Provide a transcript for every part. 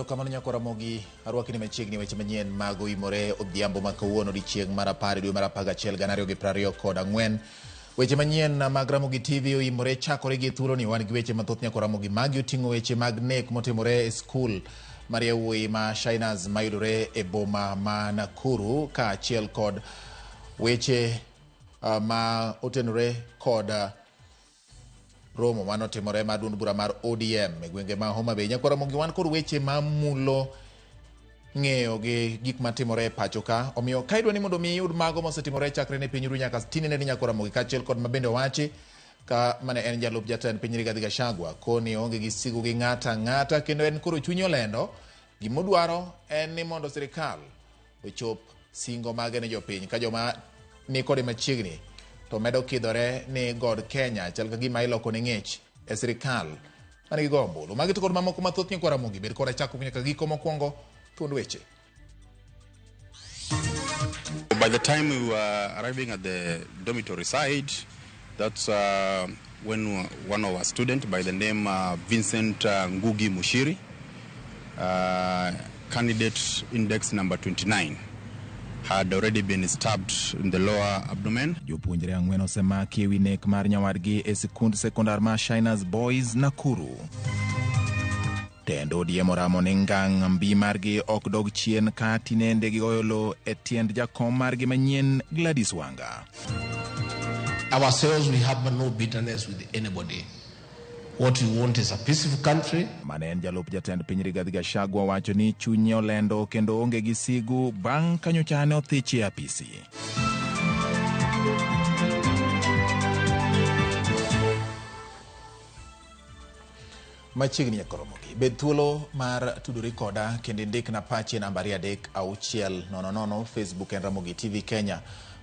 Erokamano nyako Ramogi, arwakni machiegni weche manyien mag oimore odhiambo ma kawuono odiechieng' mar 10 dwe mar 11 2024. Weche manyien mag Ramogi TV oimore chakore gi thuoloni wan gi weche mathoth nyako Ramogi. Magi oting'o weche mag nek motimore e skul mar yawuoyi ma Shiners mayudore e boma ma Nakuru kaachiel kod weche ma otenore kod romo manotimore mar duond bura mar ODM e gwenge ma Homa Bay. Nyakwar Ramogi wan kod weche mamulo ng'eyo gi gik matimore e pacho ka. Omiyo ka idwa ni mondo mi iyud mago mosetimore chakre ne piny ru nyaka tinende ni Nyakwar Ramogi kaachiel kod mabende owachi ka mane en jalup jatend piny Rigathi Gachagua koni oonge gi sigu gi ng'ata ang'ata kendo en koro chunye olendo. Gimodwaro en ni mondo sirikal ochop singo mage ne jopiny ka joma ni kode machiegni to medo kidhore ni God Kenya chal ka gima iloko ne ng'ech e sirikal manigi go ombulu. Magi to kod mamoko mathoth nyikwa Ramogi bed koda chakruok nyaka giko mokwongo thuond weche. By the time we were arriving at the dormitory side, that's when one of our students by the name Vincent Ngugi Mushiri, candidate index number 29, had already been stabbed in the lower abdomen. Jopuonjre ang'wen osemaki ewi nek mar nyawadgi e sikund sekondar ma Shiners Boys Nakuru. Tend ODM oramo ni ngang' mbi margi ok dog chien ka tinende gigoyo lo e tiend jakom margi manyien Gladys Wanga. Ourselves, we have no bitterness with anybody. What we want is a peaceful country. Mane en jalup jatend piny Rigathi Gachagua wacho ni chunye olendo kendo onge gi sigu bang' ka nyocha ne othichi e apisi. Machiegni nyaka Ramogi. Bed thuolo mar tudori koda kendo indikna pachi e namba 23600. Facebook en Ramogi TV Kenya.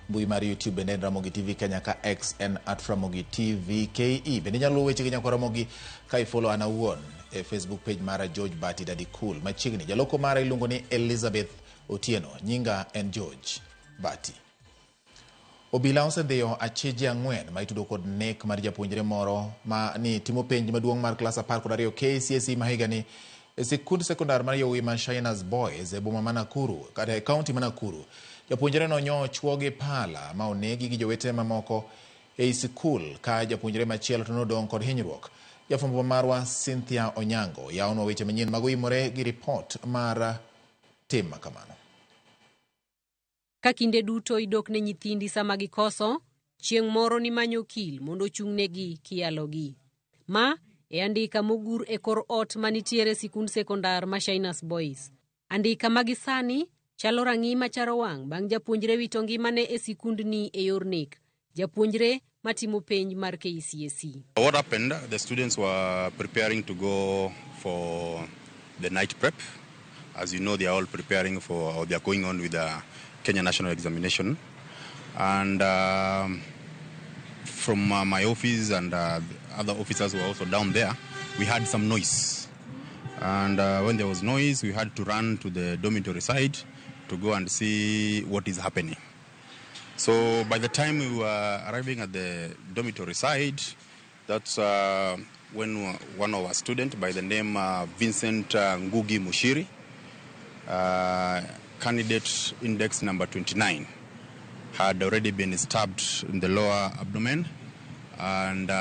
Mbui mar YouTube bende en Ramogi TV Kenya ka X en @Ramogi TV KE. Bende inyalo luwo wechegi nyaka Ramogi ka ifollow an awuon e Facebook page mara George Bati Daddy Cool. Machiegni jaloko mara iluongo ni Elizabeth Otieno. Nyinga en George Bati. Obila osedhiyo achije ang'wen ma itudo kod nek mar japuonjre moro ma ni timo penj maduong' mar klas 12 KCSE ma higani e sikund sekondar mar yawuoyi ma Shiners Boys e boma ma Nakuru kata e kaunti ma Nakuru. Japuonjre no nyo ochwo gi pala ma onegi gi jowete mamoko ei sikul ka japuonjre machielo to nodong' kod hinyruok. Jafwambo marwa Cynthia Onyango yawonwa weche manyien mag oimore gi ripot mar tim makamano. Ka kinde duto idok ne nyithindi sama gikoso, chieng' moro nimanyo okil mondo ochung'negi kiyalogi. Ma e andika mogur e kor ot manitiere sikund sekondar ma Shiners Boys. Andika magi sani chalo rang'i macharo wang' bang' japuonjre wito ngimane e sikundni e yor nek. Japuonjre matimo penj mar KCSE. What happened, the students were preparing to go for the night prep. As you know, they are all preparing for, or they are going on with the Kenya National Examination. And from my office and other officers who were also down there, we had some noise. And when there was noise, we had to run to the dormitory side to go and see what is happening. So by the time we were arriving at the dormitory side, that's when one of our students by the name Vincent Ngugi Mushiri, candidate index number 29, had already been stabbed in the lower abdomen, and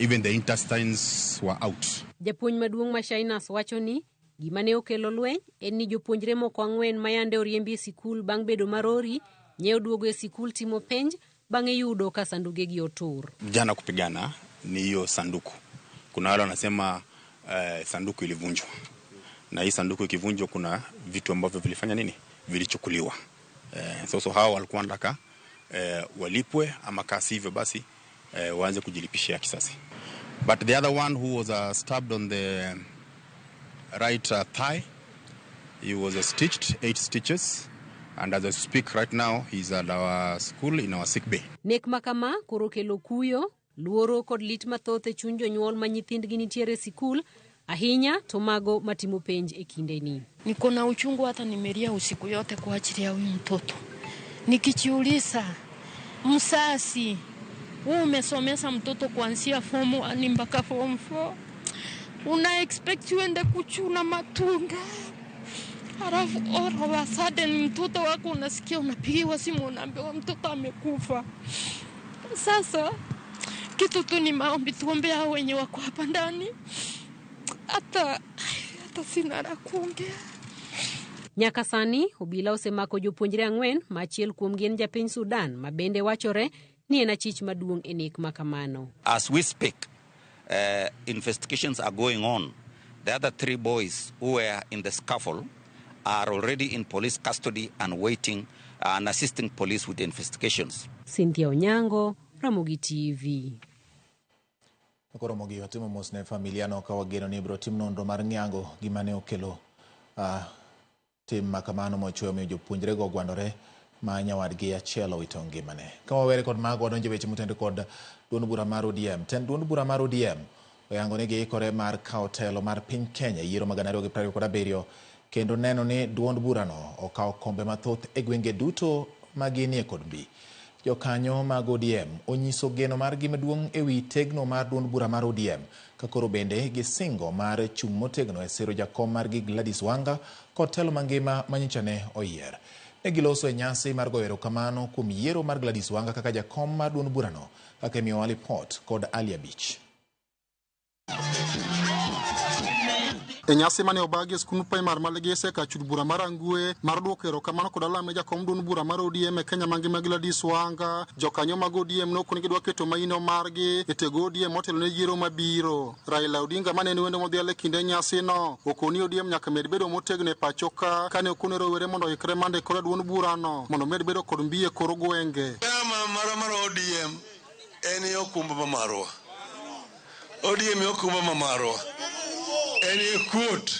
even the intestines were out. Japuonj maduong' ma Shiners wacho ni gima ne okelo lweny en ni jopuonjre moko ang'wen ma yande oriembi e sikul bang' bedo marori nye oduogo e sikul timo penj bang'e yudo ka sandugegi otur. Jana kupigana ni hiyo sanduku. Kuna wale wanasema sanduku ilivunjwa, na hii sanduku ikivunjwa kuna vitu ambavyo vilifanya nini, vilichukuliwa. So hao walikuwa wanataka walipwe ama kasi hivyo basi waanze kujilipishia kisasi. But the other one who was stabbed on the right thigh, he was stitched 8 stitches, and as I speak right now he's at our school in our sick bay. Nek makama koro kelo kuyo, luoro kod lit mathoth e chuny jonyuol ma nyithindgi nitiere e sikul, ahinya to mago matimo penj e kindeni. Niko na uchungu, hata nimelia usiku yote kwa ajili ya huyu mtoto. Nikijiuliza, msasi, wewe umesomesha mtoto kuanzia form 1 mpaka form 4. Una expect uende kuchuna matunda, halafu all of a sudden mtoto wako unasikia unapigiwa simu, unaambiwa mtoto amekufa. Sasa kitu tu ni maombi, tuombe hao wenye wako hapa ndani. Hata sina la kuongea. Nyaka sani obila osemako jopuonjre 4 ma achiel kuomgi en japiny Sudan ma bende wachore ni en achich maduong' e nek ma kamano. As we speak, investigations are going on. The other 3 boys who were in the scuffle are already in police custody and waiting and assisting police with the investigations. Cynthia Onyango, Ramogi TV. Koro Ramogi watimo mos ne familia no ka wageno ni ibiro tim nonro mar ng'iango gima ne okelo tim makamano mochweyo miyo jopuonjrego ogwandore ma nyawadgi achiel owito ngimane. Ka wawere kod mago wadonjo weche motenore kod duond bura mar ODM. Tend duond bura mar ODM oyango ni giikore mar kawo telo mar piny Kenya yiero mag 2027 kendo neno ni duond burano okawo kombe mathoth e gwenge duto ma ginie kod mbi. Jokanyo mag ODM onyiso geno margi maduong' ewi tegno mar duond bura mar ODM ka koro bende gisingo mar chung' motegno e siro jakom margi Gladys Wanga kod telo mangima manyocha ne oyier. Ne giloso e nyasi mar goyo erokamano kuom yiero mar Gladys Wanga kaka jakom mar duond burano kaka imiyowa lipot kod Ali Abich. E nyasi mane obagi e skund primar ma Legese ka chud bura mar Angwe mar duoko erokamano kod alam ne jakom duond bura mar ODM e Kenya mangima Gladys Wanga, jokanyo mag ODM nokoni gidwa keto maino margi e tego ODM motelo ne yiero mabiro. Raila Odinga mane en wendo modhial e kinde nyasino okoni ODM nyaka med bedo motegno e pacho ka kane okone rowere mondo oikre mande kod duond burano mondo med bedo kod mbi e kor gwenge. Chama marwa mar ODM en okumba ma marwa. ODM e okumba ma marwa. En e kuot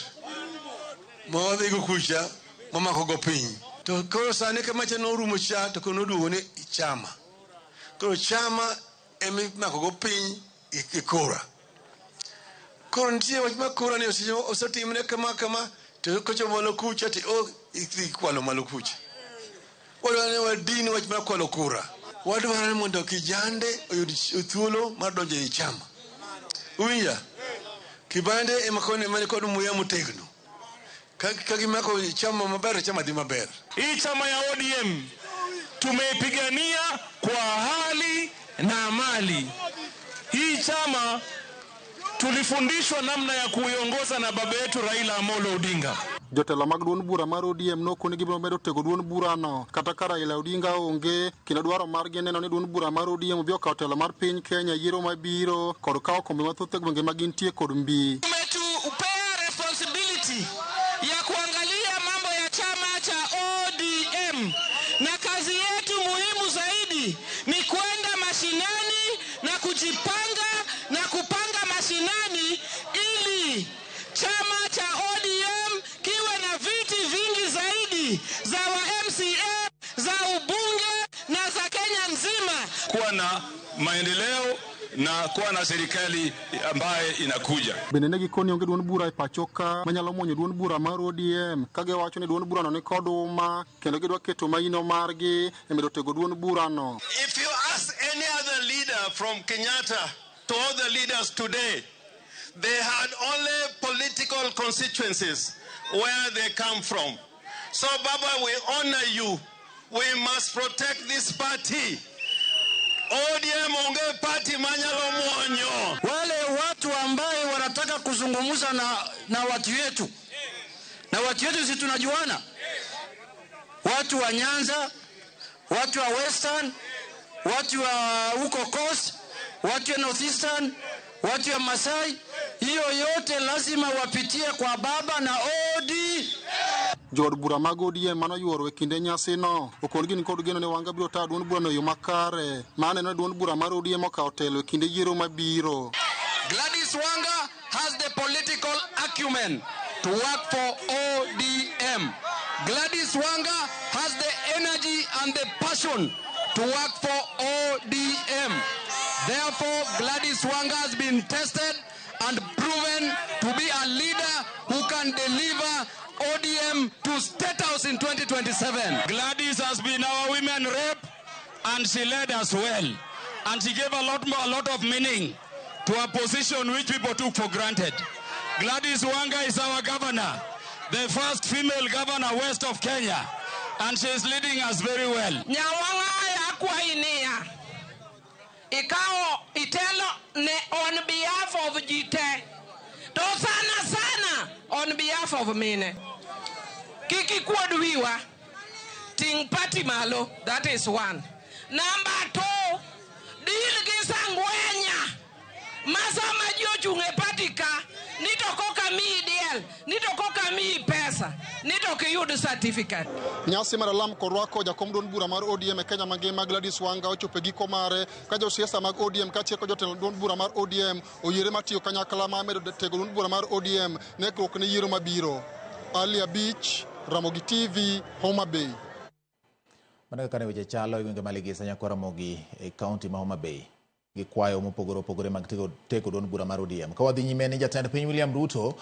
ma wadhigo kucha mamako go piny. To koro sani ka macha norumo cha to koro noduogo ni chama. Koro chama ema imako go piny e kura. Koro nitie wach mar kura ni osetimne kama kama to kochopo malo kucha to idhi kwalo malo kucha. Wadwaro ni wadin wach mar kwalo kura. Wadwaro ni mondo kijande oyud thuolo mar donjo ei chama. Uwinja? Kibande ema koni ema nikod muya motegno. Ka gimako chama maber, chama dhi maber. Hii chama ya ODM tumeipigania kwa hali na mali. Hii chama tulifundishwa namna ya kuiongoza na baba yetu Raila Amolo Odinga. Jotelo mag duond bura mar ODM nokoni gibiro medo tego duond burano kata ka Raila Odinga onge, kendo dwaro margi neno ni duond bura mar ODM obiro kawo telo mar piny Kenya yiero mabiro kod kawo kombe mathoth e gwenge ma gintie kod mbi. Umetupea responsibility ya kuangalia mambo ya chama cha ODM, na kazi yetu muhimu zaidi ni kwenda mashinani na kujipanga na kupanga mashinani ili chama cha ODM kiwe na viti vingi zaidi za wa MCA, za ubunge na za Kenya nzima. Kuwa na maendeleo na kuwa na serikali ambaye inakuja. Bende ne gikoni onge duond bura e pacho ka manyalo muonyo duond bura mar ODM ka giwacho ni duond burano ni kod uma kendo gidwa keto maino margi e medo tego duond burano. If you ask any other leader from Kenyatta to all the leaders today, they had only political constituencies where they come from. So Baba, we honor you. We must protect this party. ODM onge party manyalo muonyo. Wale watu ambaye wanataka kuzungumza na watu wetu. Na watu wetu si tunajuana. Watu wa Nyanza, watu wa Western, watu wa huko Coast, watu wa Northeastern, watu wa Masai, hiyo yote lazima wapitie kwa baba na ODM. Jood bura mag ODM mano yuoro e kinde nyasino okon gin kod geno ni Wanga biro tayo duond burano e yo makare ma neno ni duond bura mar ODM okawo telo e kinde yiero mabiro. Gladys Wanga has the political acumen to work for ODM. Gladys Wanga has the energy and the passion to work for ODM. Therefore, Gladys Wanga has been tested and proven to be a leader who can deliver ODM to State House in 2027. Gladys has been our women rep and she led us well. And she gave a lot of meaning to a position which people took for granted. Gladys Wanga is our governor, the first female governor west of Kenya, and she is leading us very well. Nyawang'aya akwayi niya, ikawo itelo ne on behalf of ji te, to sana sana on behalf of mine. Kik ikuod wiwa, ting' party malo, that is one. Number two, deal gi sangwenya ma sama ji ochung' e party ka, ni to koka miyi diel, ni to koka miyi pesa, ni to ok iyud certificate. Nyasi mar alam kod rwako jakom duond bura mar ODM e Kenya mangima Gladys Wanga ochopo e giko mare ka josiasa mag ODM kaachiel kod jotelo duond bura mar ODM oyiere matiyo kanyakla mar medo tego duond bura mar ODM ne ikruok ne yiero mabiro. Ali Abich, Ramogi TV, Homa Bay. Mano kaka ne weche chalo e gwenge ma Ligesa nyaka Ramogi e kaunti ma Homa Bay gi kwayo mopogore opogore mag tego duond bura mar ODM. Ka wadhi nyime ni jatend piny William Ruto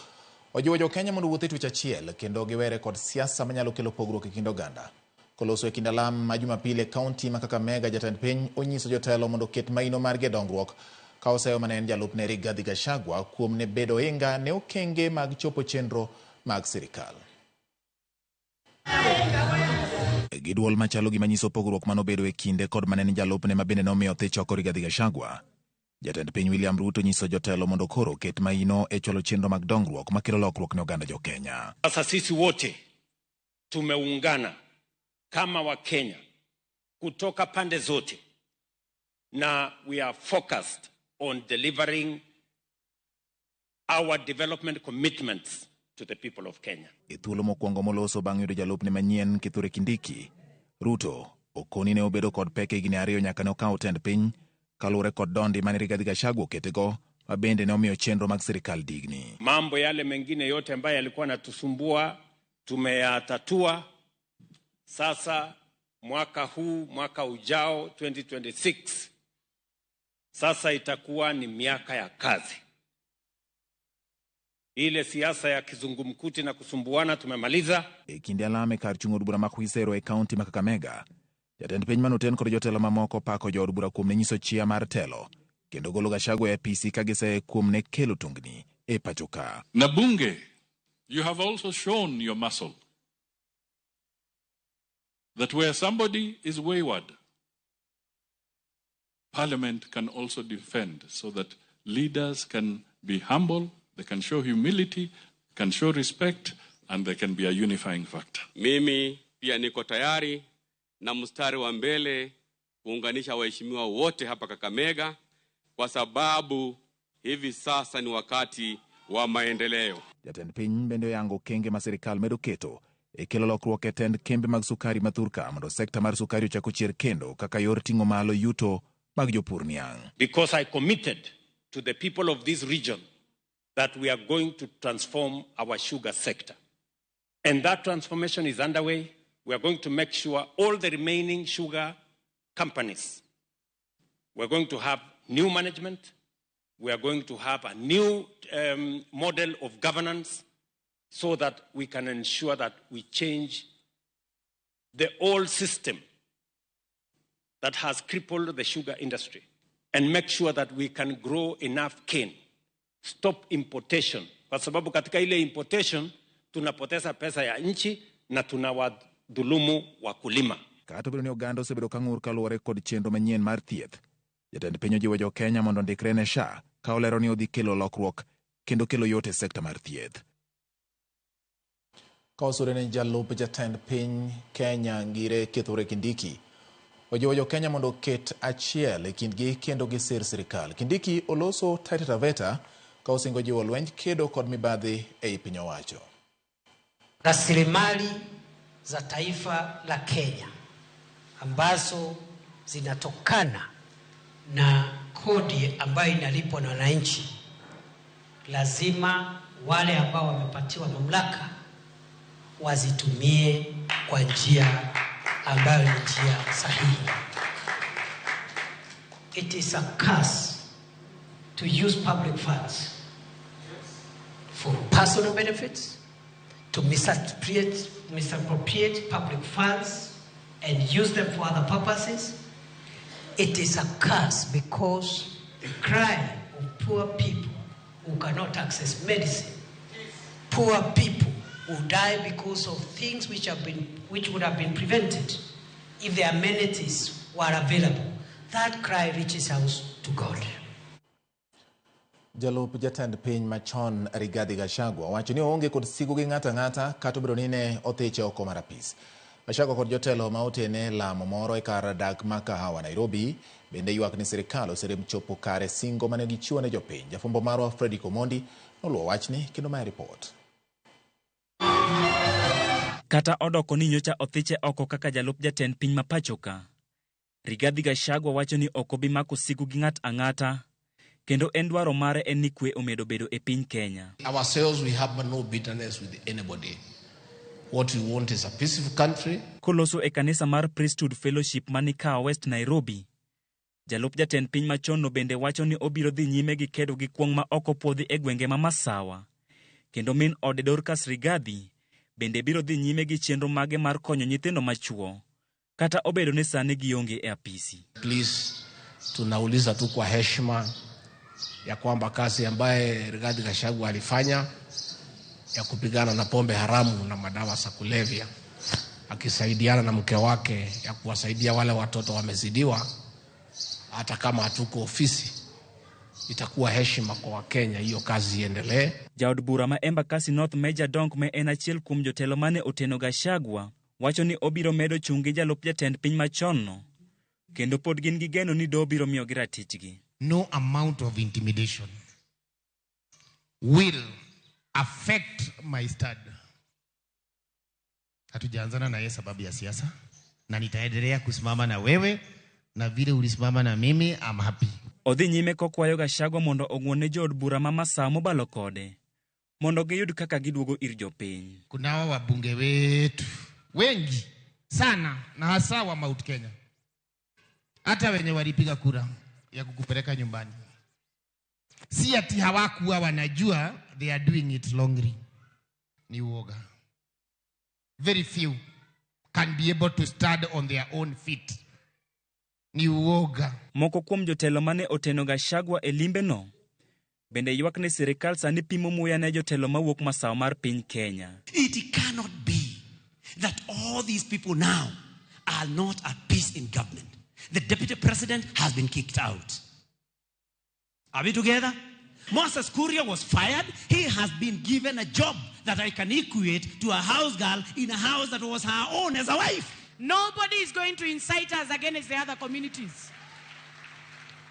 ojiwo jo-Kenya mondo owuoth e twech achiel kendo giwere kod siasa manyalo kelo pogruok e kind oganda. Koloso e kind alam ma Jumapil e kaunti ma Kakamega, jatend piny onyiso jotelo mondo oket maino margi e dongruok ka oseyo mane en jalupne Rigathi Gachagua kuom ne bedo ohinga ne okenge mag chopo chenro mag sirikal. Gi duol machalo gima nyiso pogruok manobedo e kinde kod mane en jalupne ma bende nomiyo thich oko Rigathi Gachagua. Jatend piny William Ruto nyiso jotelo mondo koro oket maino e chwalo chenro mag dongruok makelo lokruok ne oganda jo-Kenya. Sasa sisi wote tumeungana kama Wakenya kutoka pande zote na we are focused on delivering our development commitments to the people of Kenya. E thuolo mokwongo moloso bang' yudo jalupne manyien Kithure Kindiki, Ruto okoni ne obedo kod pek e higni 2 nyaka ne okawo tend piny kaluwore kod dondi mane Rigathi Gachagua oketego ma bende ne omiyo chenro mag sirikal digni. Mambo yale mengine yote ambayo yalikuwa yanatusumbua tumeyatatua. Sasa mwaka huu, mwaka ujao 2026, sasa itakuwa ni miaka ya kazi. Ile siasa ya kizungumkuti na kusumbuana tumemaliza. E kinde alam e kar chung' od bura ma Khwisero e kaunti ma Kakamega, jatend piny manoten kod jotelo mamoko pako jood bura kuom ne nyiso chia mar telo kendo golo Gachagua e apisi ka giseye kuom ne kelo tungni e pacho ka. Na bunge, you have also shown your muscle that where somebody is wayward, Parliament can also defend so that leaders can be humble, they can show humility, can show respect, and they can be a unifying factor. Mimi pia niko tayari na mstari wa mbele kuunganisha waheshimiwa wote hapa Kakamega kwa sababu hivi sasa ni wakati wa maendeleo. Jatend piny bende oyango okenge ma sirikal medo keto e kelo lokruok e tend kembe mag sukari ma thurka mondo sekta mar sukari ochak ochier kendo kaka yor ting'o malo yuto mag jopur niang'. Because I committed to the people of this region that we are going to transform our sugar sector. And that transformation is underway. We are going to make sure all the remaining sugar companies, we're going to have new management, we are going to have a new model of governance so that we can ensure that we change the old system that has crippled the sugar industry and make sure that we can grow enough cane. Stop importation. Kwa sababu katika ile importation tunapoteza pesa ya nchi na tunawadhulumu wakulima. Kata obedo ni oganda osebedo ka ng'ur kaluwore kod chenro manyien mar thieth, jatend piny ojiwo jo-Kenya mondo ondikre ne SHA ka olero ni odhi kelo lokruok kendo kelo yot e sekta mar thieth. Ka osure ne jalup jatend piny Kenya Ngire Kithure Kindiki, ojiwo jo-Kenya mondo oket achiel e kindgi kendo gisir sirikal. Kindiki oloso Taita Taveta ka osingo jiwo lwenj kedo kod mibadhi ei piny owacho. Rasilimali za taifa la Kenya ambazo zinatokana na kodi ambayo inalipwa na wananchi, lazima wale ambao wamepatiwa mamlaka wazitumie kwa njia ambayo ni njia sahihi. It is a curse to use public funds for personal benefits, to misappropriate public funds and use them for other purposes. It is a curse because the cry of poor people who cannot access medicine Poor people who die because of things which would have been prevented if the amenities were available. That cry reaches out to God. Jalup jatend piny machon Rigathi Gachagua wacho ni oonge kod sigu gi ng'ato ang'ata kata obedo ni ne othiche oko mar apis. Gachagua kod jotelo ma otene lamo moro e kar dak ma Kahawa Nairobi bende ywak ni sirikal oserem chopo kare singo mane gichiwo ne jopiny. Jafwambo marwa Fredrick Omondi noluwo wachni kendo mae ripot. Kata odoko ni nyocha othiche oko kaka jalup jatend piny ma pachoka, Rigathi Gachagua wacho ni ok obi mako sigu gi ng'at ang'ata kendo en dwaro mare en ni kwe omedo bedo e piny Kenya. Ourselves, we have no bitterness with anybody. What we want is a peaceful country. Koloso e kanisa mar Priesthood Fellowship mani Kahawa West Nairobi, jalup jatend piny machon no bende wacho ni obiro dhi nyime gi kedo gi kuong' ma ok opuodhi e gwenge ma Masawa. Kendo min ode Dorcas Rigathi bende biro dhi nyime gi chenro mage mar konyo nyithindo machuo kata obedo ni sani gionge e apisi. Please, tunauliza tu kwa heshima ya kwamba kazi ambaye Rigathi Gachagua alifanya ya kupigana na pombe haramu na madawa za kulevya akisaidiana na mke wake ya kuwasaidia wale watoto wamezidiwa, hata kama hatuko ofisi, itakuwa heshima kwa Wakenya hiyo kazi iendelee. Jaod bura ma Embakasi North Major Donk ma en achiel kuom jotelo mane oteno Gachagua wacho ni obiro medo chung' gi jalup jatend piny machon no kendo pod gin gi geno ni doho biro miyogi ratichgi. No amount of intimidation will affect my stand. Hatujaanzana na yeye sababu ya siasa, na nitaendelea kusimama na wewe na vile ulisimama na mimi, I'm happy. Odhi nyime kokwayo Gachagua mondo ong'won ne jood bura ma Masawa mobalo kode mondo giyud kaka giduogo ir jopiny. Kuna hawa wabunge wetu wengi sana na hasa wa Mount Kenya, hata wenye walipiga kura ya kukupeleka nyumbani, si ati hawakuwa wanajua they are doing it wrongly, ni uoga. Very few can be able to stand on their own feet. Ni uoga. Moko kuom jotelo mane oteno Gachagua e limbe no bende ywak ni sirikal sani pimo muya ne jotelo mawuok masawa mar piny Kenya. It cannot be that all these people now are not at peace in government. The deputy president has been kicked out. Are we together? Moses Kuria was fired. He has been given a job that I can equate to a house girl in a house that was her own as a wife. Nobody is going to incite us against the other communities.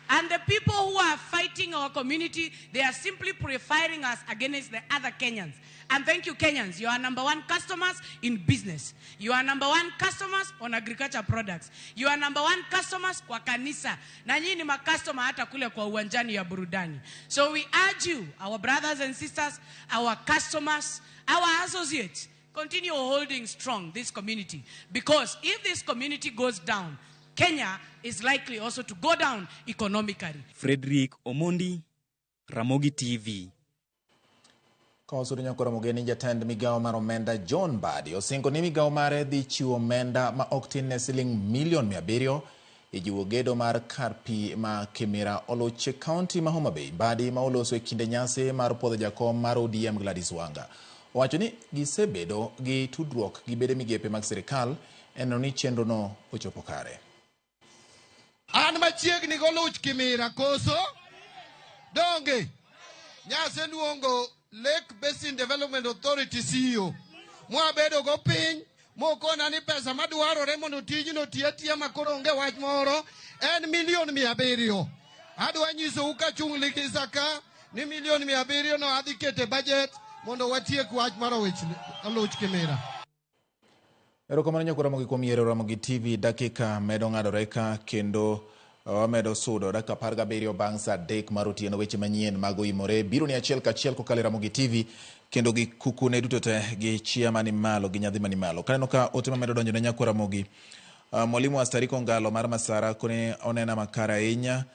And the people who are fighting our community, they are simply preferring us against the other Kenyans. And thank you, Kenyans. You are number one customers in business. You are number one customers on agriculture products. You are number one customers kwa kanisa. Na nyinyi ni makastoma hata kule kwa uwanjani ya burudani. So we urge you, our brothers and sisters, our customers, our associates, continue holding strong this community. Because if this community goes down, Kenya is likely also to go down economically. Frederick Omondi, Ramogi TV. Ka wasudo nyako Ramogi ni jatend migawo mar omenda John Mbadi osingo ni migawo mare dhi chiwo omenda ma ok tin ne siling milion 700 e jiwo gedo mar kar pi ma Kimira Oluch e kaunti ma Homa Bay. Mbadi ma oloso e kinde nyasi mar puodho jakom mar ODM Gladys Wanga owacho ni gisebedo gi tudruok gi bede migepe mag sirikal e neno ni chenrono ochopo kare. An machiegni goluch Kimira koso donge nyaseluongo Lake Basin Development Authority CEO mwabedo go piny mokona ni pesa madwarore mondo tijno ti atiya makoro onge wach moro en milion 700. Adwa nyisou kachung' Ligisa ka ni milion 700 no adhi kete budget mondo watiek wach mar oluch Kimira. Erokamano nyako Ramogi kuom yiero Ramogi TV. Dakika medo ng'adore ka kendo wamedo sudo dakika 17 bang' sa 3 mar otieno. Weche manyien mag oimore biro ni achiel kachiel kokalo e Ramogi TV kendo gi kukune duto te gi chia mani malo gi nyadhi mani malo. Kaneno ka ote mamedo donjo ne nyako Ramogi. Mwalimu Astariko Ngalo mar Masara kone onena makare ahinya.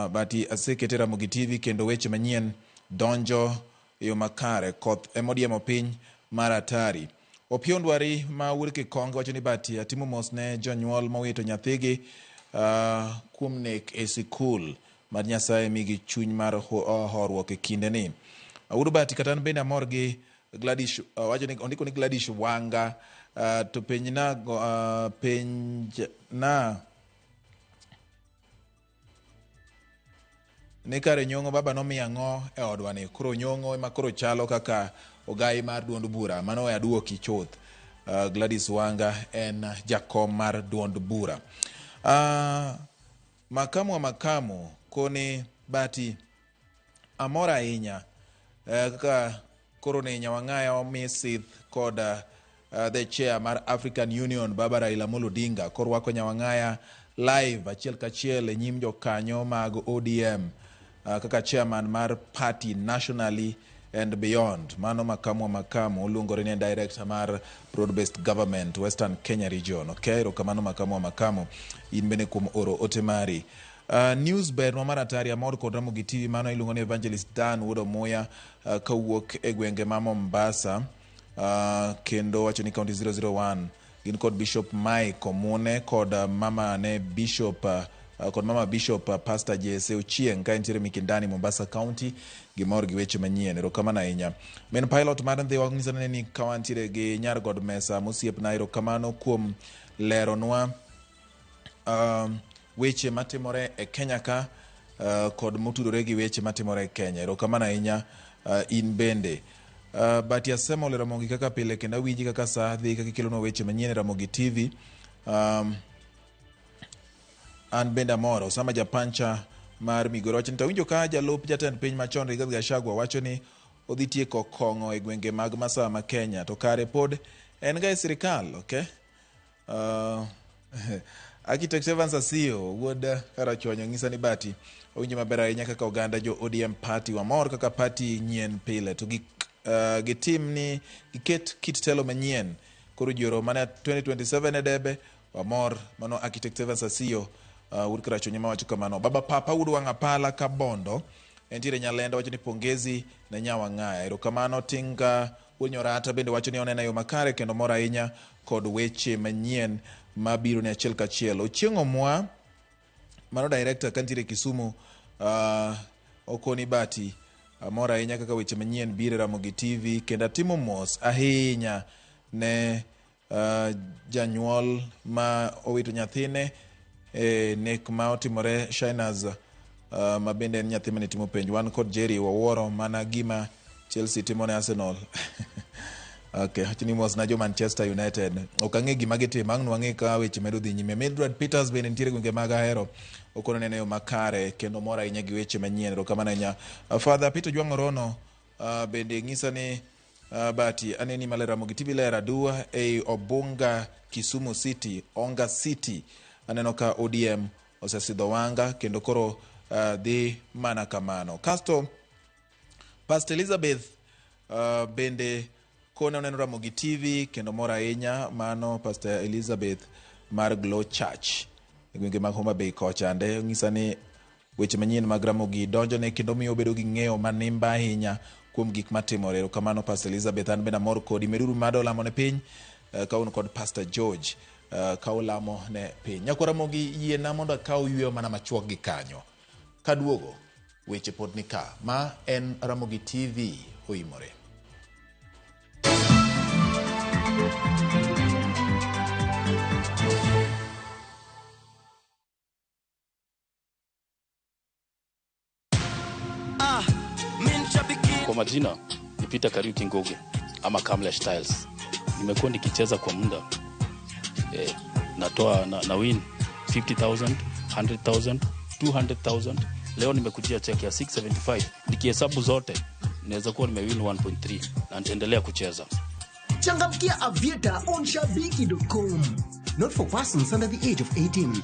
Bati asekete Ramogi TV kendo weche manyien donjo e yo makare. Koth emodiemo piny mar atari. Opiyo Ndwari ma wuod Kikonge wacho ni bati atimo mos ne jonyuol mowito nyathigi kuom nek e sikul mar Nyasaye migi chuny mar horuok e kinde ni. Awuod Bati kata an bende amor gi Gladys, wacho ni ondiko ni Gladys Wanga, to penjna penjna ni kare Nyong'o baba nomiyo ang'o e odwa ni koro Nyong'o ema koro chalo kaka ogai mar duond bura. Mano we aduoki chuth. Gladys Wanga en jakom mar duond bura. Makamu wa makamu koni Bati amor ahinya kaka koro ni Nyawang'aya omi sith kod the chair mar African Union Baba Raila Amolo Odinga korwako Nyawang'aya live achiel kachiel e nyim jokanyo mag ODM kaka chairman mar party nationally and beyond. Mano makamu wa makamu oluongore ni en director mar broad based government Western Kenya region. Okay, erokamano makamu wa makamu in bende kuom oro ote mari. News ber mar atari amor kod Ramogi TV. Mano iluongo ni Evangelist Dan Wuod Omuya kawuok e gwenge ma Mombasa, kendo wacho ni county 001 gin kod Bishop Mike Omune kod mama ne Bishop kod mama Bishop Pastor Jesse Ochieng ka entiere Mikindani, Mombasa County. Gimor gi weche manyien, erokamano ahinya. Men pilot mar Ndhiwa nyiso ni ka wantiere gi nyar god mesa mosiepna, erokamano kuom leronwa weche matimore e Kenya ka kod motudore gi weche matimore e Kenya. Erokamano ahinya in bende. Bati Asemo olero Ramogi kaka pile kendo awinji kaka sa dhi kaka ikelonwa weche manyien e Ramogi TV. An bende amor. Osama Japancha mar Migori wacho ni tawinjo ka jalup jatend piny machon Rigathi Gachagua wacho ni odhi tieko kong'o e gwenge mag masawa ma Kenya to kare pod en ga e sirikal. Okay? Architect Evans Asiyo wuod Karachuonyo ng'isa ni Bati owinjo maber ahinya kaka oganda jo ODM party wamor kaka party nyien pile to gik gitim ni giket kit telo manyien koro ji oromo mana 2027 e debe wamor. Mano Architect Evans Asiyo wuod Karachuonyo mawacho kamano. Baba Papa wuod wang' apala Kabondo entiere Nyalenda wacho ni pongezi ne Nyawang'aya, erokamano. Tinga wuod Nyorata bende wacho ni oneno e yo makare kendo mor ahinya kod weche manyien mabiro ni achiel kachiel. Ochieng' Omwa mano director kantiere Kisumu, okoni Bati amor ahinya kaka weche manyien biro e Ramogi TV kendo atimo mos ahinya ne janyuol ma owito nyathine e nek ma otimore Shiners, ma bende en nyathi mane timo penj. Wan kod Jerry wawuoro mana gima Chelsea timo ne Arsenal. Okay, wachni mos na jo Manchester United. Ok ang'e gima gitimo, ang' nwang'e ka weche medo dhi nyime. Mildred Peters bende nitiere gwenge mag Ahero. Okono neno yo makare kendo mor ahinya gi weche manyien. Erokamano ahinya. Father Peter Jwang' Orono bende ng'isa ni Bati aneni maler Ramogi TV ler aduwa ei Obunga Kisumu City, Onga City. Aneno ka ODM osesidho Wanga kendo koro dhi mana kamano. Kasto Pastor Elizabeth bende kone oneno Ramogi TV kendo mor ahinya. Mano Pastor Elizabeth mar Glow Church e gwenge mag Homa Bay kocha ande ng'isa ni weche manyien mag Ramogi donjone kendo miyo obedo gi ng'eyo manimba ahinya kuom gik matimore. Erokamano Pastor Elizabeth, an bende amor kodi. Meduru mado lamo ne piny ka un kod Pastor George ka ulamo ne piny. Nyakwa Ramogi yiena mondo akaw yweyo mana machuok gi kanyo. Kaduogo weche pod ni ka. Ma en Ramogi TV oimore. Kwa majina ni Peter Kariuki Ngugi ama Kamlesh Tiles. Nimekuwa nikicheza kwa muda natoa na win 50,000, 100,000, 200,000. Leo nimekujia check ya 675. Nikihesabu zote naweza kuwa nimewin 1.3 na nitaendelea kucheza. Changamkia Aviator on shabiki.com. Not for persons under the age of 18.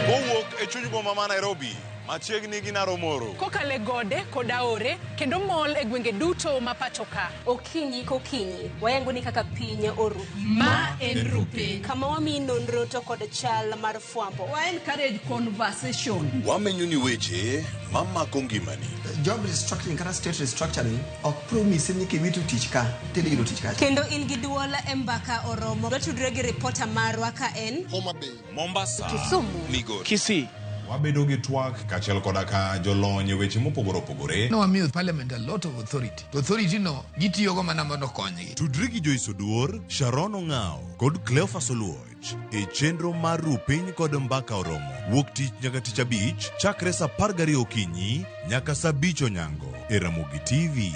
Kowuok e chuny boma ma Nairobi, machiegni gi Naromoro. Kokalo e gode kod aore kendo mol e gwenge duto ma pacho ka. Okinyi kokinyi wayango ni kaka piny oru. Ma en Rupiny. Kama wamiyi nonro to kod chal mar fwambo. Wa encourage conversation. Wamenyo ni weche mamako ngimani. Job restructuring kata state restructuring ok promise ni kiwito tich ka tidhi yudo tich kacha. Kendo in gi duol e mbaka oromo. Watudre gi ripota marwa ka en Homa Bay, Mombasa, Kisumu, Migori, Kisii, Wabedo gi twak kaachiel koda ka jolony e weche mopogore opogore. Ne wamiyo parliament a lot of authority. To authority no gitiyogo mana mondo okonygi. Tudri gi Joyce Oduor, Sharon Ong'ao kod Cleophas Oluoch e chenro mar Ru Piny kod Mbaka Oromo wuok tich nyaka tich abich chakre saa 12 okinyi nyaka saa 5 onyango e Ramogi TV.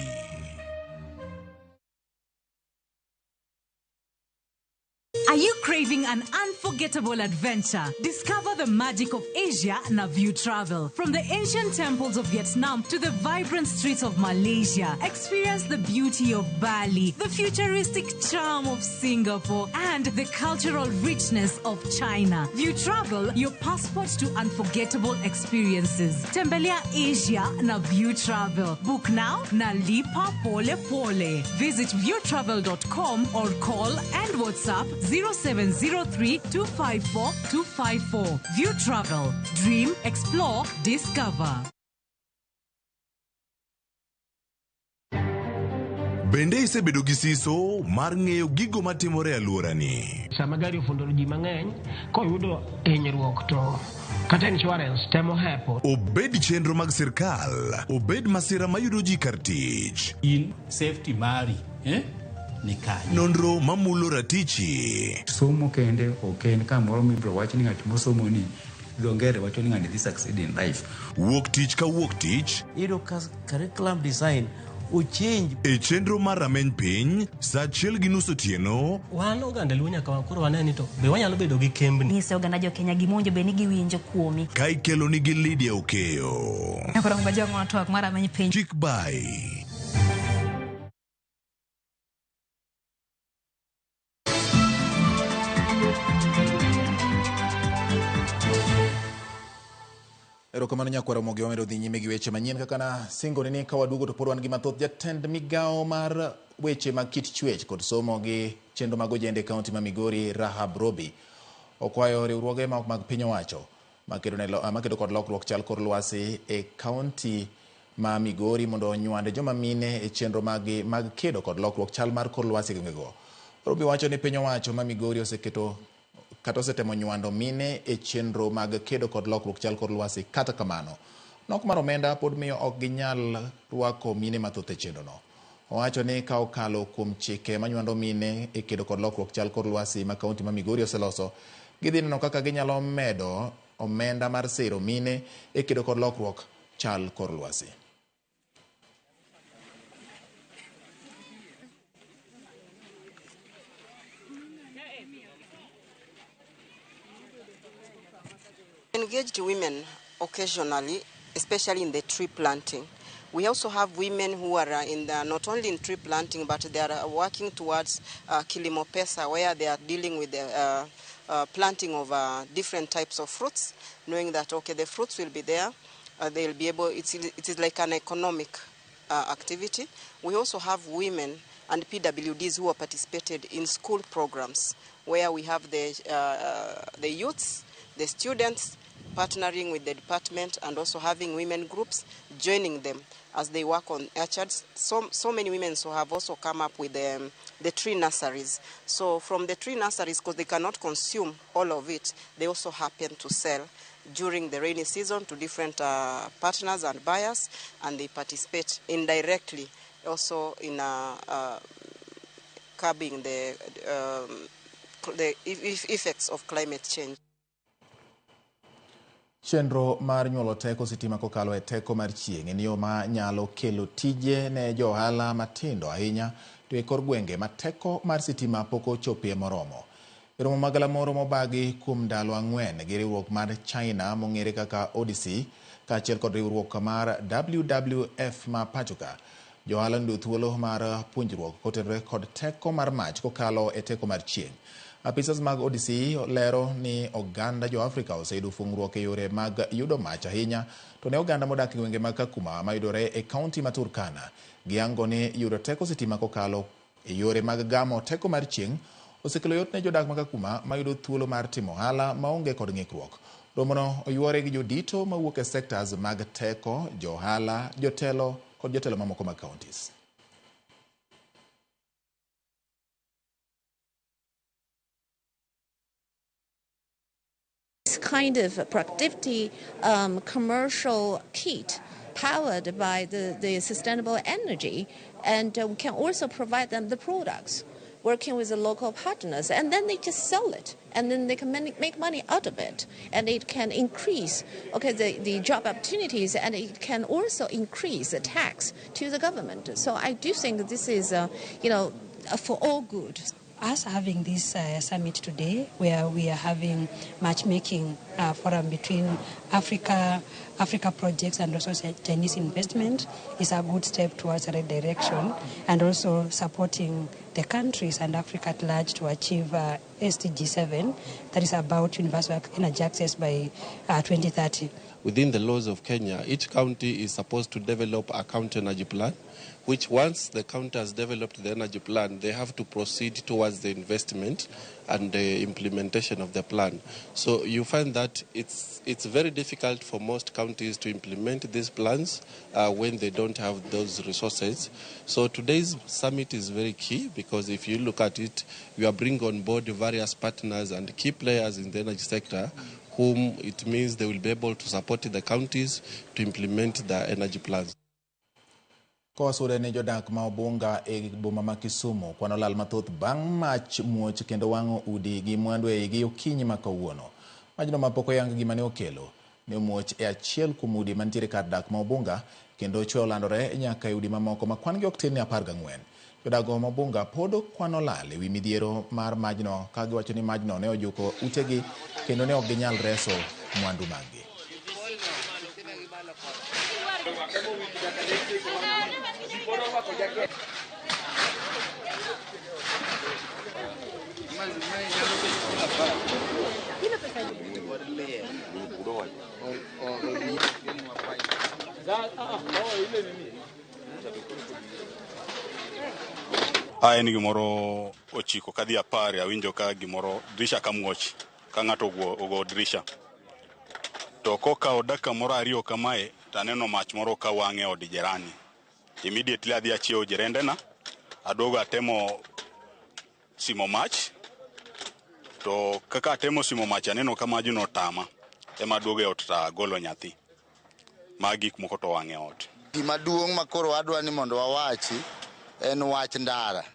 Are you craving an unforgettable adventure? Discover the magic of Asia na View Travel. From the ancient temples of Vietnam to the vibrant streets of Malaysia, experience the beauty of Bali, the futuristic charm of Singapore, and the cultural richness of China. View Travel, your passport to unforgettable experiences. Tembelea Asia na View Travel. Book now na lipa pole pole. Visit viewtravel.com or call and WhatsApp 0703 254 254. View Travel. Dream, explore, discover. Bende isebedo gi siso mar ng'eyo gigo matimore e alworani? Sama gari ofundo ji mang'eny koyudo hinyruok to kata insurance temo hepo. Obed chenro mag sirkal, obed masira mayudo ji kar tich. In safety mari ni kanye? Nonro mamulo ratichi. Somo kende ok en kamoro mibiro wach ni ng'at mosomo ni dho ngere wacho ni ng'ani dhi succeed in life. Wuok tich ka wuok tich. Iyudo ka curriculum design ochange. E chenro mar rameny piny, saa 1:30 otieno. Wan oganda Luo nyaka koro wane ni to be wanyalo bedo gi kembni. Nyise oganda jo Kenya gima owinjo bed ni giwinjo kuomi. Ka ikelo nigi Lydia Okeyo. Koro ng'ajo twak mar rameny piny. Chik bai. Erokamano nyakwar Ramogi, wamedo dhi nyime gi weche manyien kaka na singo ni ka waduogo to pod wan gi mathoth. Jatend migawo mar weche mag kit chwech kod somo gi chenro mag ojende e kaunti ma Migori, Rahab Robi, okwayo riwruoge ma ok mag piny owacho makedo kod lokruok chal kor lwasi e kaunti ma Migori mondo onywand joma mine e chenro mag kedo kod lokruok chal mar kor lwasi e gwengego. Robi wacho ni piny owacho ma Migori oseketo kata osetemo nywando mine e chenro mag kedo kod lokruok chal kor lwasi. Kata kamano, nok mar omenda pod miyo ok ginyal rwako mine mathoth e chenrono. Owacho ni ka okalo kuom chike manywando mine e kedo kod lokruok chal kor lwasi ma kaunti ma Migori oseloso, gidhi neno kaka ginyalo medo omenda mar siro mine e kedo kod lokruok chal kor lwasi. Engaged women occasionally, especially in the tree planting. We also have women who are in the, not only in tree planting, but they are working towards Kilimo Pesa, where they are dealing with the planting of different types of fruits, knowing that, okay, the fruits will be there, they'll be able, it is like an economic activity. We also have women and PWDs who are participated in school programs, where we have the youths, the students, partnering with the department and also having women groups joining them as they work on orchards. So many women so have also come up with the tree nurseries. So from the tree nurseries, because they cannot consume all of it, they also happen to sell during the rainy season to different partners and buyers, and they participate indirectly also in curbing the effects of climate change. Chenro mar nyuolo teko sitima kokalo e teko mar chieng' en yo ma nyalo kelo tije ne jo ohala matindo ahinya to e kor gwenge ma teko mar sitima pok ochopie moromo. E romo mag galamoro mobagi kuom ndalo 4 gi riwruok mar China mong'ere kaka Odyssey kaachiel kod riwruok mar WWF ma pachoka, jo ohala noyudo thuolo mar puonjruok kotenore kod teko mar mach kokalo e teko mar chieng'. Apisas mag Odyssey lero ni oganda jo Afrika oseyudo fungruok e yore mag yudo mach ahinya to ne oganda modak e gwenge mag Kakuma mayudore e kaunti ma Turkana. Giyango ni yudo teko sitima kokalo e yore mag gamo teko mar chieng' osekelo yot ne jodak ma Kakuma mayudo thuolo mar timo ohala maonge kod ng'ikruok. Romono oyuore gi jodito mawuok e sectors mag teko, jo ohala, jotelo kod jotelo mamoko mag counties. kind of productivity commercial kit powered by the sustainable energy, and we can also provide them the products, working with the local partners, and then they just sell it, and then they can make money out of it, and it can increase the job opportunities, and it can also increase the tax to the government. So I do think this is, for all good. Us having this summit today, where we are having matchmaking forum between Africa projects and also Chinese investment, is a good step towards the right direction, and also supporting the countries and Africa at large to achieve SDG 7, that is about universal energy access by 2030. Within the laws of Kenya, each county is supposed to develop a county energy plan, which once the county has developed the energy plan, they have to proceed towards the investment and the implementation of the plan. So you find that it's very difficult for most counties to implement these plans when they don't have those resources. So today's summit is very key, because if you look at it, we are bringing on board various partners and key players in the energy sector, whom it means they will be able to support the counties to implement their energy plans. Kowasure ne jodak ma Obunga e boma ma Kisumu kwano lal mathoth bang' mach muoch kendo wang'o udi gi mwandu e igi okinyi ma kawuono. Majno mapok oyang gima ne okelo ne omuoch e achiel kuom udi mantiere kar dak ma Obunga kendo chwe olandore nyaka e udi mamoko ma kwan gi ok tin ne 14. Jodak ma Obunga pod kwano lal ewi midhiero mar majno ka giwacho ni majno ne ojuko utegi kendo ne ok ginyal reso mwandu maggi. En gimoro ochiko kadhi 10 awinjo ka gimoro dirisha kamuoch ka ng'ato ogo dirisha to kokawo dakika moro 2 kamae to aneno mach moro ka wang' e od jirani. Immediately adhi achiewo jirendena, aduogo atemo simo mach, to kaka atemo simo mach aneno ka majno otama, ema aduogo e ot to agolo nyathi ma gik moko to wang' e ot. Gima duong' ma koro adwa ni mondo wawachi en wach ndara,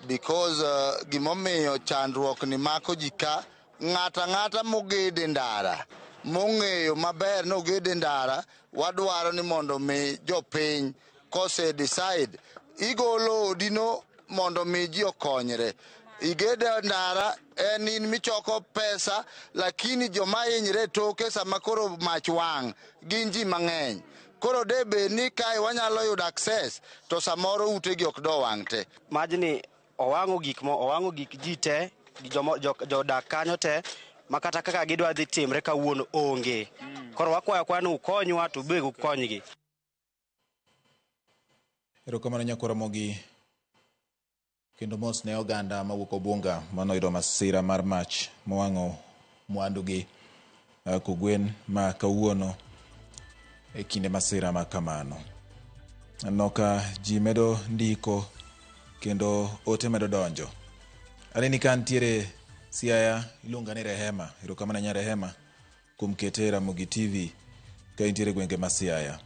because gimomiyo chandruok ni mako ji ka, ng'ata ng'ata mogede ndara mong'eyo maber nogede ndara, wadwaro ni mondo mi jopiny kose decide igolo odino mondo mi ji okonyre. Igede ndara en in michoko pesa, lakini joma hinyre toke sama koro mach wang' gin ji mang'eny. Koro de bed ni kae wanyalo yudo access to samoro utegi ok do wang' te. Majni owang'o gik mo, owang'o gik ji te, jodak kanyo te, makata kaka gidwa dhi timre kawuono onge. Koro wakwayo akwayo ni ukonywa to be ukonygi. Erokamano nyakwar Ramogi kendo mos ne oganda mawuok Obunga manoyudo masira mar mach mowang'o mwandugi kogwen ma kawuono e kinde masira ma kamano. Aneno ka ji medo ndiko kendo ote medo donjo. Aneni ka nitiere Siaya iluonga ni Rehema. Erokamano nya Rehema kuom kete Ramogi TV ka intiere gwenge ma Siaya.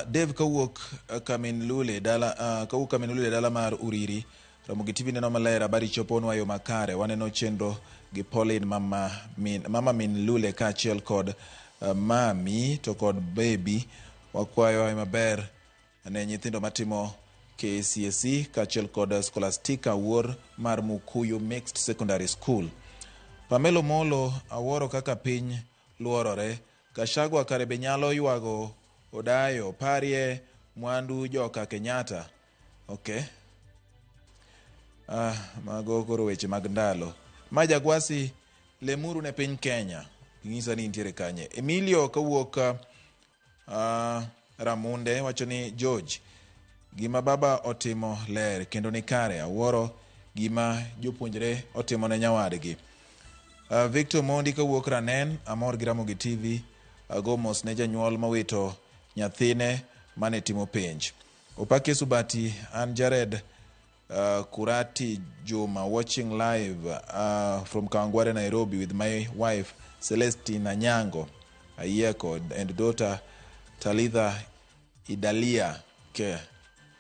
Dave kawuok Kamin Lule dala kawuok Kamin Lule dala mar Uriri. Ramogi TV neno maler, habari choponwa yo makare. Waneno chenro gi Pauline mama min Lule kaachiel kod mami to kod baby. Wakwayo hawi maber ne nyithindo matimo KCSE kaachiel kod Scholastica Wuor mar Mukuyu Mixed Secondary School. Pamelo Molo awuoro kaka piny luorore. Gachagua kare be nyalo ywago Odayo parie mwandu joka Kenyatta. Okay. Mago koro weche mag ndalo. Majagwasi lemuru ne piny Kenya. Ng'isa ni nitiere kanye. Emilio kawuok Ramunde wacho ni George, gima baba otimo ler kendo ni kare. Awuoro gima jopuonjre otimo ne nyawadgi. Victor Mondi kawuok Ranen, amor gi Ramogi TV. Ago mos ne janyuol mowito nyathine mane timo penj. Opake Subati, an Jared Kurati Juma watching live from Kawangware, Nairobi with my wife Celestine Anyango Ayieko and daughter Talitha Idalia ke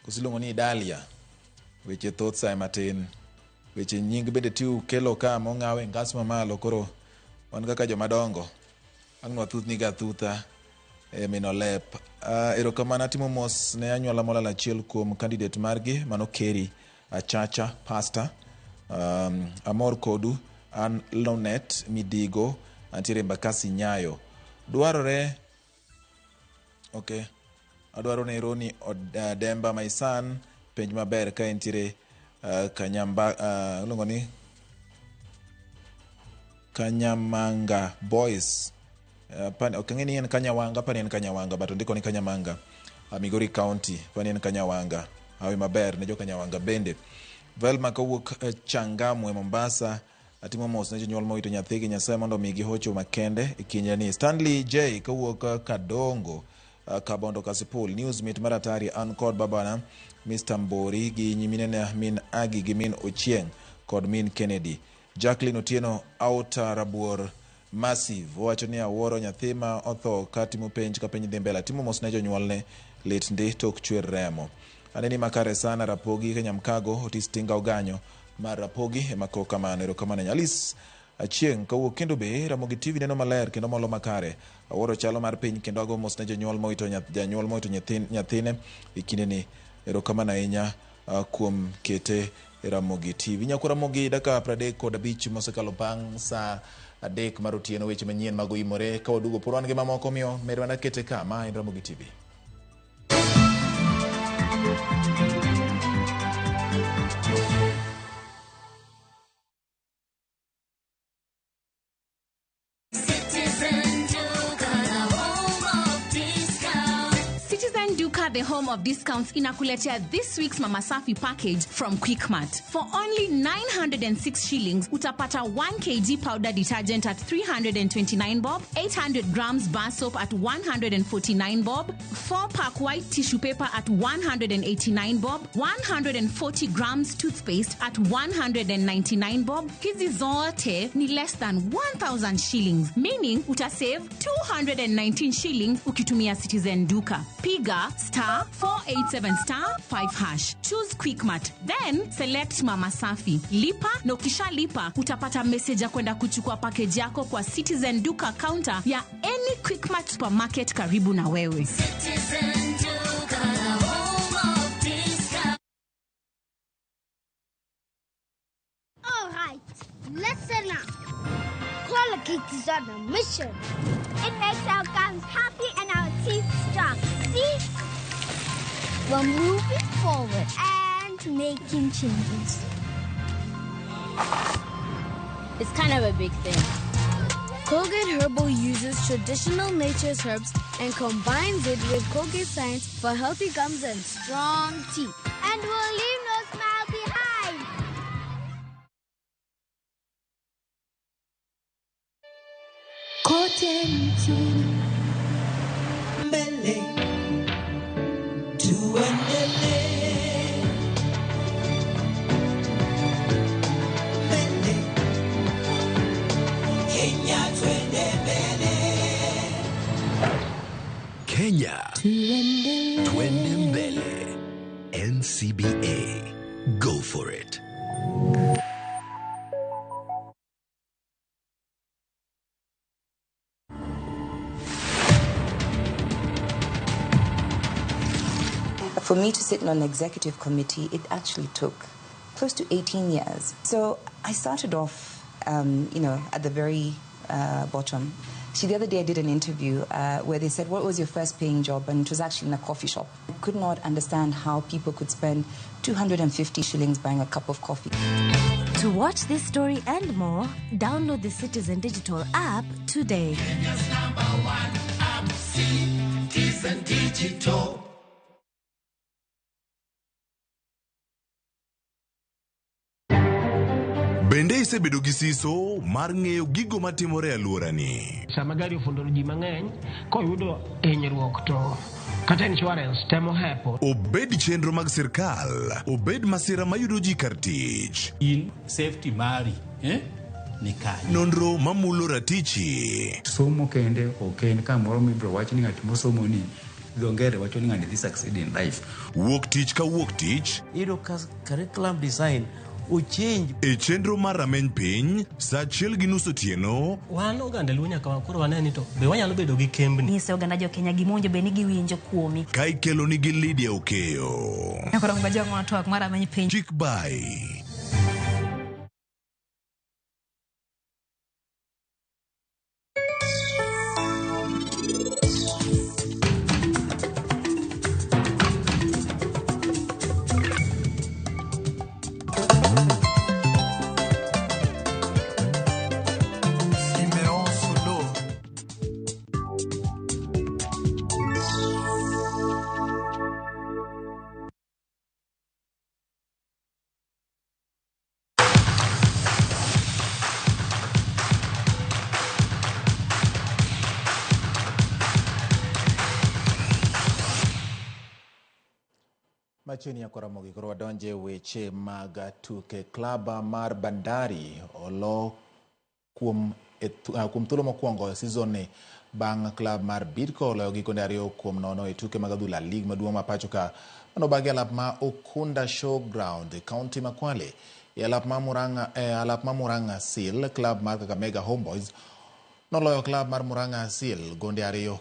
kosiluongo ni Idalia. Weche thoth sae matin, weche nying bende tiu kelo ka mong'aw e ngas mamalo. Koro wan kaka jomadongo ang' nwathuthniga athutha e mino lep. Erokamano atimo mos ne anyuola molal achiel kuom candidate margi mano Kerry Achacha Pastor. Amor kodu an Lonet Midigo antiere Embakasi Nyayo. Dwarore okay. Adwaro ne Roni Demba my son penj maber ka entiere Kanyamba iluongo ni Kanyamanga Boys. Ok ang'e ni en Kanyawanga, pani en Kanyawanga, but ondiko ni Kanyamanga, Migori County, pani en Kanyawanga. Hawi maber ne jo Kanyawanga bende. Velma kowuok Changamwe Mombasa, atimo mos ne jonyuol mowito nyathigi, Nyasaye mondo omigi hocho makende e kindeni. Stanley J kowuok Kadongo, Kabondo Kasipul, news mit mar atari an kod babana Mr. Mbori gi nyiminene min Agi gi min Ochieng kod min Kennedy. Jacqueline Otieno Outer Rabuor Massive owacho ni awuoro nyathi ma otho ka timo penj ka penj dhi mbele. Atimo mos ne jonyuolne lit ndi tok chwer remo. Aneni makare sana Rapogi Kanyamkago Otis Tinga Oganyo mar Rapogi ema kok kamano. Erokamano Alice Achieng' kawuok kendo be Ramogi TV neno maler kendo molo makare. Awuoro chalo mar piny kendo ago mos ne jonyuol mowito janyuol mowito nyathine e kindeni. Erokamano ahinya kuom kete e Ramogi TV. Nyakwa Ramogi dakika 35 mosekalo bang' saa 3 mar otieno weche manyien mag oimore ka waduogo pod wan gi mamoko omiyo med mana kete ka ma en Ramogi TV. Citizen Duka, the home of discounts, inakuletea this week's Mama Safi package from Quickmart. For only 906 shillings, utapata 1 kg powder detergent at 329 bob, 800 grams bar soap at 149 bob, 4-pack white tissue paper at 189 bob, 140 grams toothpaste at 199 bob. Hizi zote ni less than 1000 shillings, meaning utasave 219 shillings ukitumia Citizen Duka. Piga star 487 star 5 hash. Choose Quickmart, then select Mama Safi. Lipa na ukishalipa utapata message ya kwenda kuchukua package yako kwa Citizen Duka counter ya any Quickmart supermarket karibu na wewe. Citizen Duka, the home of discount. All right, listen up. Colgate is on a mission. It makes our gums happy and our teeth strong. See? We're moving forward and making changes. It's kind of a big thing. Colgate Herbal uses traditional nature's herbs and combines it with Colgate science for healthy gums and strong teeth. And we'll leave no smile behind. Kote nchini mbele tuendelee mbele Kenya twende mbele Kenya twende mbele. NCBA, go for it. For me to sit on an executive committee, it actually took close to 18 years. So I started off, at the very bottom. See, the other day I did an interview where they said, what was your first paying job? And it was actually in a coffee shop. I could not understand how people could spend 250 shillings buying a cup of coffee. To watch this story and more, download the Citizen Digital app today. Kenya's number one app, Citizen Digital. Bende isebedo gi siso mar ng'eyo gigo matimore e alworani? Sama gari ofundo ji mang'eny, koyudo hinyruok to Kata insurance temo hepo. Obed chenro mag sirkal, obed masira mayudo ji kar tich. In safety mari, ni kanye? Nonro mamulo ratichi. Somo kende ok en kamoro mibiro wach ni ng'at mosomo ni dho ngere wacho ni ng'ani dhi succeed in life. Wuok tich ka wuok tich. Iyudo ka curriculum design ochange. E chenro mar rameny piny, saa 1:30 otieno. Wan oganda Luo nyaka koro wane ni to be wanyalo bedo gi kembni. Nyise oganda jo Kenya gima owinjo bed ni giwinjo kuomi. Ka ikelo nigi Lydia Okeyo. Nyakoro ng'wa twak mar rameny piny. Chik bai. Machiegni nyakora Ramogi koro wadonje weche mag tuke. Klab mar Bandari olo kuom thuolo mokwongo e season ni bang' klab mar Bidco oloyo gi gonde 2-0 e tuke mag adhula lig maduong' ma pacho ka manobagi alap ma Ukunda Showground e kaunti ma Kwale. E alap ma Murang'a Seal, klab mar Kakamega Homeboys noloyo klab mar Murang'a Seal gonde 2-0.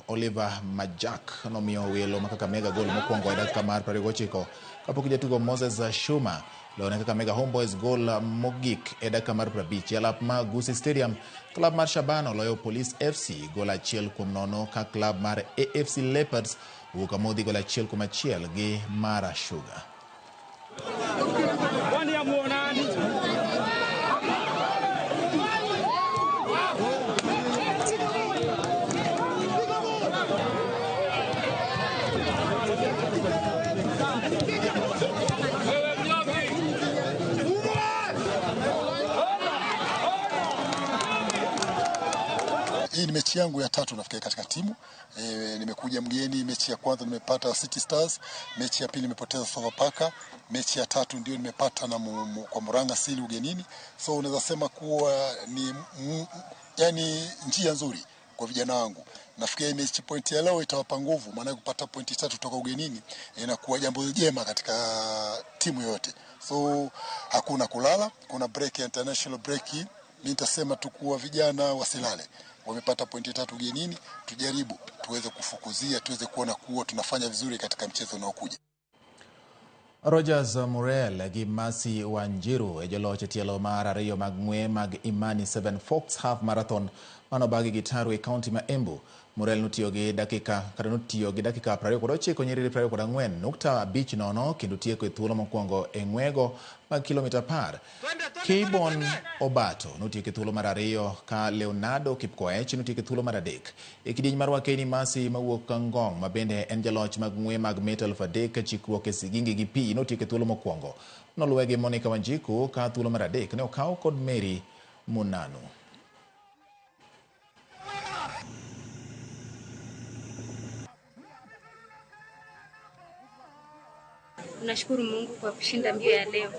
Oliver Majak nomiyo welo ma Kakamega gol mokwongo e dakika mar 29 kapok jatugo Moses Shuma loyo ne Kakamega Homeboys gol mogik e dakika mar 50. E alap ma Gusii Stadium, klab mar Shabana oloyo Police FC gol 1-0 ka klab mar AFC Leopards owuok amodhi gol 1-1 gi Mara Sugar. Hii ni mechi yangu ya tatu nafikiri katika timu. Nimekuja mgeni, mechi ya kwanza nimepata City Stars, mechi ya pili nimepoteza Sofapaka, mechi ya tatu ndio nimepata na kwa Murang'a Seal ugenini. So unaweza sema kuwa ni yani njia nzuri kwa vijana wangu. Nafikiri mechi point ya leo itawapa nguvu, maana kupata pointi 3 kutoka ugenini inakuwa jambo jema katika timu yote. So hakuna kulala, kuna break ya international break. Mimi nitasema tu kuwa vijana wasilale. Wamepata pointi 3 ugenini, tujaribu tuweze kufukuzia, tuweze kuona kuwa tunafanya vizuri katika mchezo unaokuja. Rogers Murel gi Mercy Wanjiru e joloch e tielo mar ariyo mag ng'we mag Imani 7 Fox Half Marathon manobagi gi Taru e kaunti ma Embu. Murel notiyo gi dakika 29 nyiriri 24.50 kendo tieko e thuolo mokwongo e ng'wego mag kilomita 10. Kibon Obato notieko e thuolo mar ariyo ka Leonardo Kipkoech notieko e thuolo mar 3. E kidieny mar Wakeni, Mercy mawuok Ngong ma bende en jaloch mag ng'we mag mita 3000 chikruok e sigingi gi pi notieko e thuolo mokwongo. Noluwe gi Monica Wanjiku ka thuolo mar 3 ne okaw kod Mary Munanu. Nashukuru Mungu kwa kushinda mbio ya leo.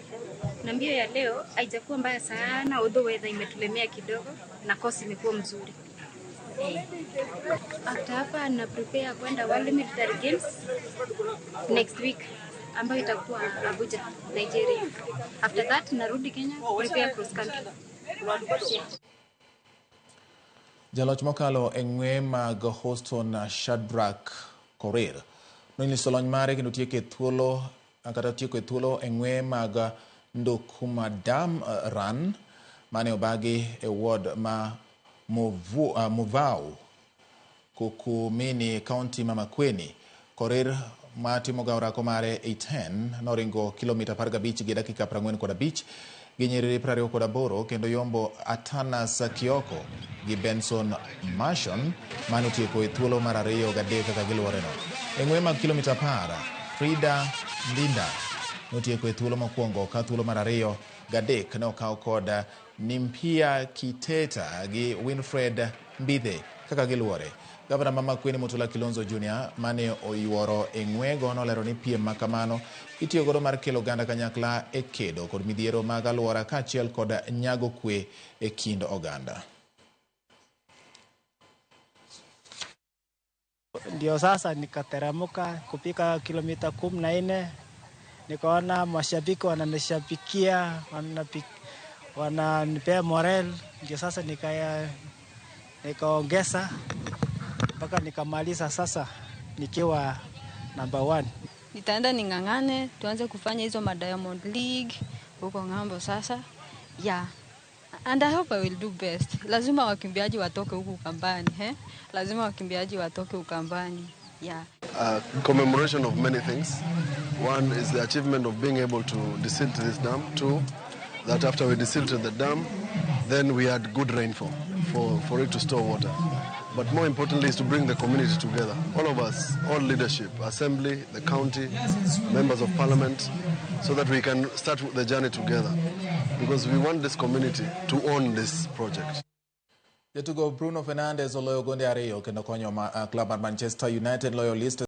Na mbio ya leo haijakuwa mbaya sana, although weather imetulemea kidogo na kosi imekuwa mzuri. After hapa na prepare kwenda World Military Games next week ambayo itakuwa Abuja, Nigeria. After that narudi Kenya prepare cross country. Jaloch mokalo e ng'we mag Houston Shadrack Korir nonyiso lony mare kendo tieko e thuolo e ng'we mag Ndukuma Dam Run mane obagi e ward ma Muvau Kukumini, kaunti ma Makueni. Korir matimo ga orako mare 8:10 noringo kilomita 15 gi dakika 45 gi nyiriri 28 kendo yombo Atanas Kioko gi Benson Mashon mane otieko e thuolo mar 2 gi 3 kaka giluworeno. E ng'we mag kilomita 10, Frida Ndinda notieko e thuolo mokwongo ka thuolo mar 2 gi 3 ne okaw kod Nimpia Kiteta gi Winfred Mbithe kaka giluwore. Gavana ma Makueni Mutula Kilonzo Jr. mane oyuoro e ng'wego nolero ni piem ma kamano itiyo godo mar kelo oganda kanyakla e kedo kod midhiero mag alwora kaachiel kod nyago kwe e kind oganda. Ndio sasa nikateremka kupika kilomita 14, nikaona mashabiki wananishabikia, wananipea morale. Ndio sasa nikaongeza mpaka nikamaliza sasa nikiwa number 1. Nitaenda ning'ang'ane, tuanze kufanya hizo ma Diamond League huko ng'ambo sasa. Yeah. And I hope I will do best. Lazima wakimbiaji watoke huku Ukambani, eh? Lazima wakimbiaji watoke Ukambani. Yeah. A commemoration of many things. One is the achievement of being able to desilt this dam. Two, that after we desilted the dam, then we had good rainfall for it to store water. But more importantly is to bring the community together. All of us, all leadership, assembly, the county, members of parliament, so that we can start the journey together. Because we want this community to own this project. Jatugo Bruno Fernandes oloyo gonde ariyo kendo konyo club mar Manchester United loyo Leicester.